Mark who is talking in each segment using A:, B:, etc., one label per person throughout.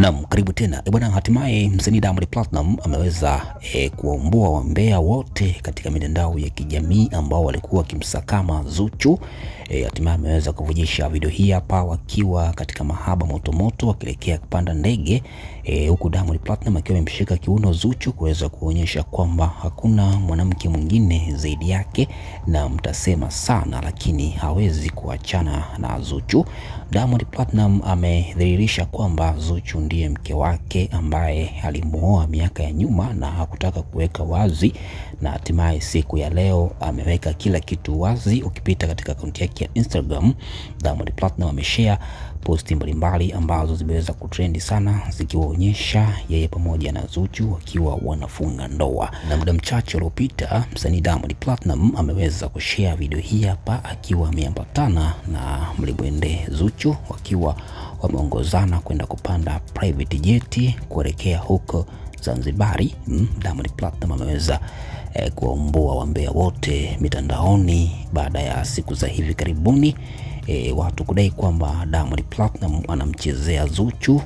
A: Naam, karibu tena. Bwana, hatimaye msanii Diamond Platnumz ameweza kuwaombua wambea wote katika mitandao ya kijamii ambao walikuwa wakimsakama Zuchu. Hatimaye ameweza kuvujisha video hii hapa wakiwa katika mahaba motomoto wakielekea kupanda ndege, huku Diamond Platnumz akiwa amemshika kiuno Zuchu kuweza kuonyesha kwamba hakuna mwanamke mwingine zaidi yake, na mtasema sana lakini hawezi kuachana na Zuchu. Diamond Platnumz amedhihirisha kwamba Zuchu ndiye mke wake ambaye alimuoa miaka ya nyuma na hakutaka kuweka wazi, na hatimaye siku ya leo ameweka kila kitu wazi. Ukipita katika akaunti yake ya Instagram, Diamond Platnumz ameshare posti mbalimbali ambazo zimeweza kutrendi sana zikiwaonyesha yeye pamoja na Zuchu wakiwa wanafunga ndoa. Na muda mchache uliopita msanii Diamond Platnumz ameweza kushare video hii hapa akiwa ameambatana na mlibwende Zuchu wakiwa wameongozana kwenda kupanda private jet kuelekea huko Zanzibari. Diamond Platnumz ameweza kuwaombua wambea wote mitandaoni baada ya siku za hivi karibuni watu kudai kwamba Diamond Platnumz anamchezea Zuchu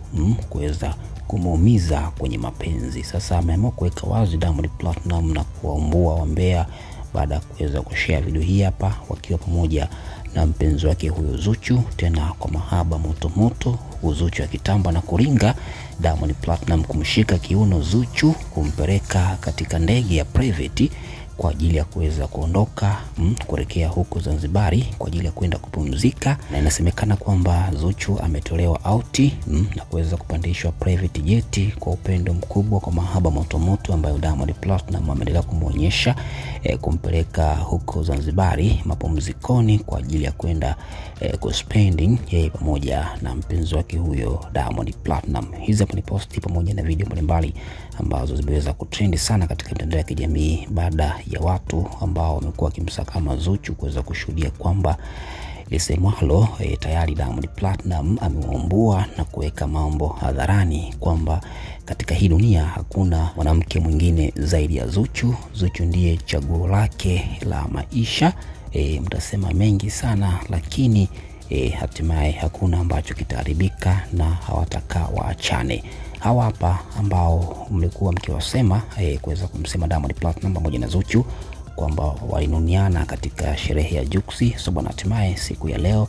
A: kuweza kumuumiza kwenye mapenzi. Sasa ameamua kuweka wazi Diamond Platnumz na kuwaombua wambea baada ya kuweza kushare video hii hapa wakiwa pamoja na mpenzi wake huyo Zuchu, tena kwa mahaba moto moto, huku Zuchu akitamba na kuringa, Diamond Platnumz kumshika kiuno Zuchu kumpeleka katika ndege ya private kwa ajili ya kuweza kuondoka kuelekea huko Zanzibari kwa ajili ya kwenda kupumzika. Na inasemekana kwamba Zuchu ametolewa auti na kuweza kupandishwa private jet kwa upendo mkubwa, kwa mahaba motomoto ambayo Diamond Platnumz ameendelea kumuonyesha, kumpeleka huko Zanzibari mapumzikoni kwa ajili ya kwenda kuspending yeye pamoja na mpenzi wake huyo Diamond Platnumz. Hizi hapa ni posti pamoja na video mbalimbali ambazo zimeweza kutrend sana katika mitandao ya kijamii baada ya watu ambao wamekuwa wakimsakama Zuchu kuweza kushuhudia kwamba lisemwalo tayari Diamond Platnumz amewaombua na kuweka mambo hadharani kwamba katika hii dunia hakuna mwanamke mwingine zaidi ya Zuchu. Zuchu ndiye chaguo lake la maisha. Mtasema mengi sana lakini hatimaye hakuna ambacho kitaharibika na hawatakaa waachane. Hawa hapa ambao mlikuwa mkiwasema kuweza kumsema Diamond Platnumz pamoja na Zuchu kwamba walinuniana katika sherehe ya Juksi. So bwana, hatimaye siku ya leo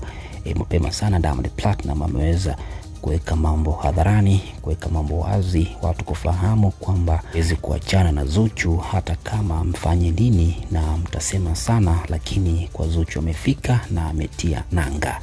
A: mapema sana Diamond Platnumz ameweza kuweka mambo hadharani, kuweka mambo wazi, watu kufahamu kwamba hawezi kuachana na Zuchu hata kama mfanye nini na mtasema sana, lakini kwa Zuchu amefika na ametia nanga.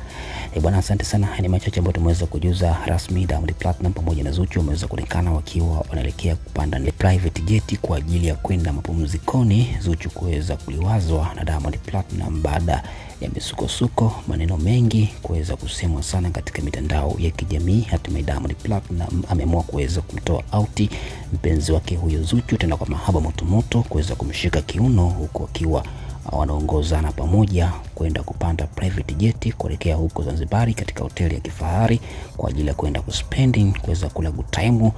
A: Bwana, asante sana. Ni machache ambayo tumeweza kujuza rasmi. Diamond Platnumz pamoja na Zuchu wameweza kuonekana wakiwa wanaelekea kupanda private jet kwa ajili ya kwenda mapumzikoni, Zuchu kuweza kuliwazwa na Diamond Platnumz baada ya misukosuko, maneno mengi kuweza kusemwa sana katika mitandao ya kijamii. Hatimaye Diamond Platnumz ameamua kuweza kumtoa auti mpenzi wake huyo Zuchu, tena kwa mahaba motomoto, kuweza kumshika kiuno huku akiwa wanaongozana pamoja kwenda kupanda private jet kuelekea huko Zanzibari katika hoteli ya kifahari kwa ajili ya kwenda kuspending, kuweza kula good time,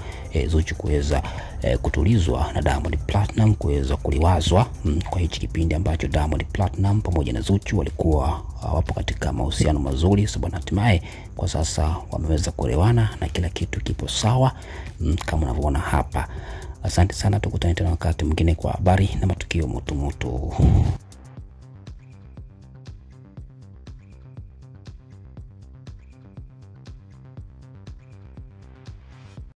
A: Zuchu kuweza kutulizwa na Diamond Platnumz kuweza kuliwazwa kwa hichi kipindi ambacho Diamond Platnumz pamoja na Zuchu walikuwa wapo katika mahusiano mazuri. So bwana, hatimaye kwa sasa wameweza kuelewana na kila kitu kipo sawa kama unavyoona hapa. Asante sana, tukutane tena wakati mwingine kwa habari na matukio moto moto.